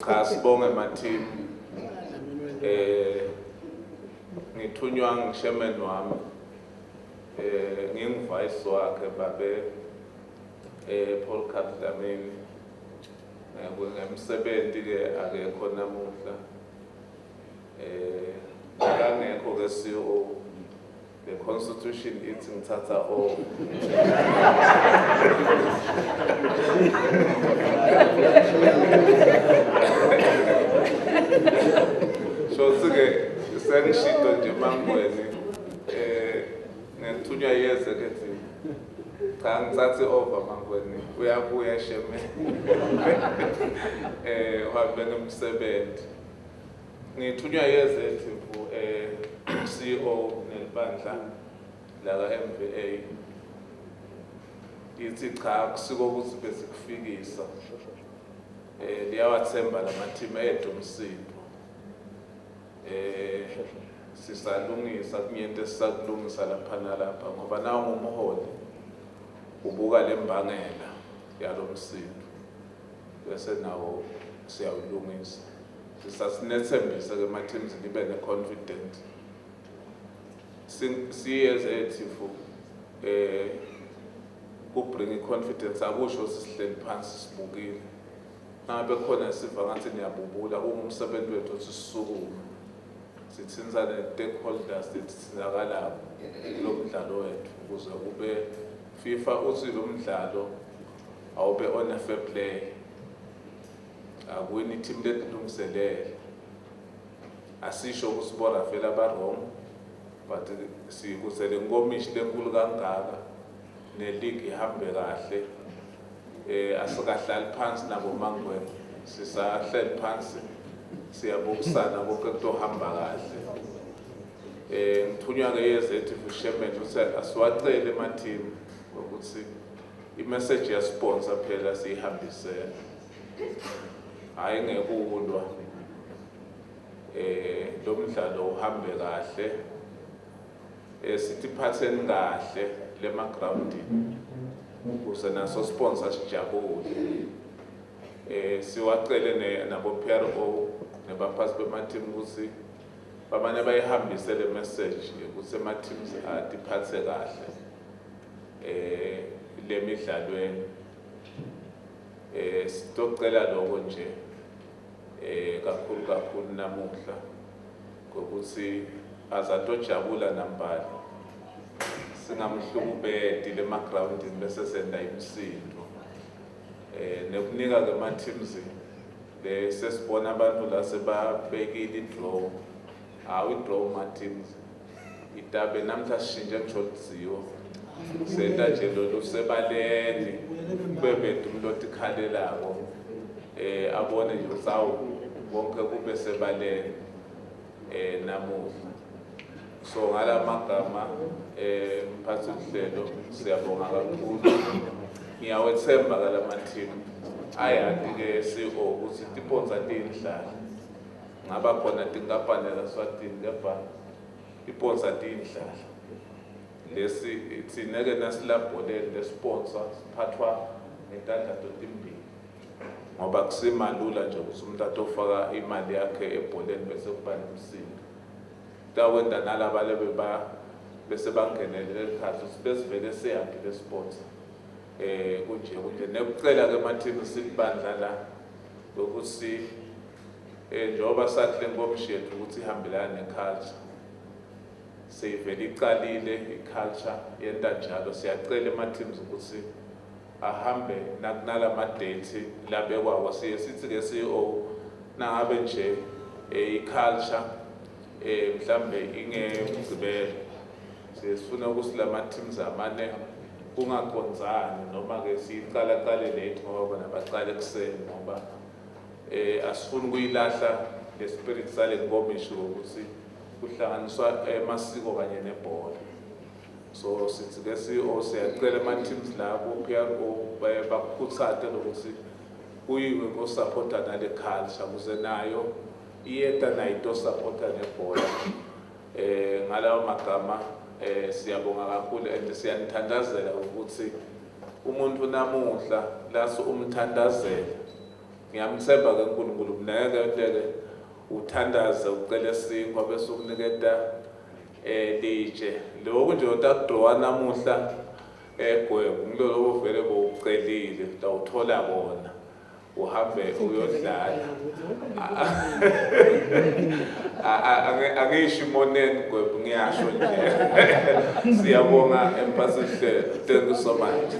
Cha, sibonge ma-team. Ngithunywa ngi-chairman wami. Ngingu-vice wakhe babe Paul Dlamini. Ngemsebenzi ke akekho namuhla. Akangekho ke CEO. The constitution ithi ngithatha over. Shothi ke sengishito nje mangweni ngithunywa ye-executive. Cha, ngithathe over mangweni, uyabuya sheme. Uhambe ngemsebenzi. Ngithunywa ye-executive CEO nelibandla la ka-MVA. Ithi cha, kusiko ukuthi besikufikisa. Liyawathemba lama-team ethu umsindo. Sisalungisa kunyento esisakulungisa lapha nalapha ngoba nawo ngumholi ubuka lembangela yalomsindo bese nawo siyawulungisa. Sisasinethembisa ke ma-teams nibe ne-confidence. Siye-executive ku-bring i-confidence akusho ukuthi sihleli phansi sibukile. Ngabe khona siva ngathi niyabubula, kungumsebenzi wethu ukuthi sisukume sithintsane ne-stakeholders letithintakalako kulo mdlalo wethu ukuze kube FIFA uthi lo mdlalo awube on a fair play. Akuwini team letilungiselele. Asisho ukuthi bo-referee aba-wrong, but sikuze le nkomishi lenkulu kangaka ne-league ihambe kahle. Asikahlali phansi nabo Mangweni, sisahleli phansi siyabukisana konke kutohamba kahle. Ngithunywa ke ye-executive chairman ukuthi asiwacele ema-team ukuthi i-message ya sponsor phela siyihambisele. Hayi ngekulwa. Lo mdlalo uhambe kahle. Sithi phatheni kahle lema groundini ukuze naso sponsor sijabule. Siwacele nabo PRO nebaphathi bema-team ukuthi bamane bayihambise le message ukuthi ema-teams atiphathe kahle lemidlalweni. Sitocela lokho nje kakhulu kakhulu namuhla ngokuthi azatojabula nambali singamhlukubedi lema-groundini bese senda imisindo. Nekunika ke ma-teams le sesibona abantu la sebabekile i-draw. Hawu, i-draw ma-teams itabe namhla sishintshe ngisho lidziwo senta nje lolu sebaleni kube bede umuntu otikhalelako abone nje ukuthi awu, konke kube sebaleni namuhla. So ngalamagama, mphathi uhlelo, siyabonga kakhulu. Ngiyawethemba kalama team ayati ke CEO ukuthi tiponsa tiyindlala. Ngaba khona tinkampani laSwatini kepha iponsa tiyindlala. Lesi thina ke nasilabholeni le-sponsor siphathwa ngetandla totimbili ngoba kusimalula nje ukuthi umuntu atofaka imali yakhe ebholeni bese kuba nemsindo. Kutawenta nalaba lebe ba bese bangenelele ekhathi ukuthi besivele siyaphi le sponsor. Kunje kunje nekucela ke ma-team silibandla la ukuthi njengoba sathi le nkomishi yethu ukuthi ihambelana ne-culture, seyivele icalile i-culture yenta njalo. Siyacela ema-teams ukuthi ahambe nakunalama date labekwako. Siye sithi-ke CEO nangabe nje i-culture mhlambe ingemgcibelo, siye sifuna ukuthi lama teams amane kungaconzani noma-ke siyicala qale late ngoba bona bacala ekuseni, ngoba asifuni ukuyilahla le spirit sale nkomishi ukuthi kuhlanganiswa emasiko kanye nebhola. So sithi ke CEO siyacela ama-teams la ku-PRO bakukhuthate lokuthi kuyiwe kosupporta nale culture ukuze nayo iyeta nayo itosupporta nebhola. Ngalawo magama, siyabonga kakhulu and siyanithandazela ukuthi umuntu namuhla laso umthandazela. Ngiyamthemba ke uNkulunkulu. Ngeke enteke uthandaze ucele sinkwa bese ukuniketa litshe. Lokhu nje utakudrawa namuhla egwebu ngilolo vele bowucelile, utawuthola kona uhambe uyodlala. Angisho imoneni Gwebu, ngiyasho nje. Siyabonga, Mphathisihlelo. Thank you so much.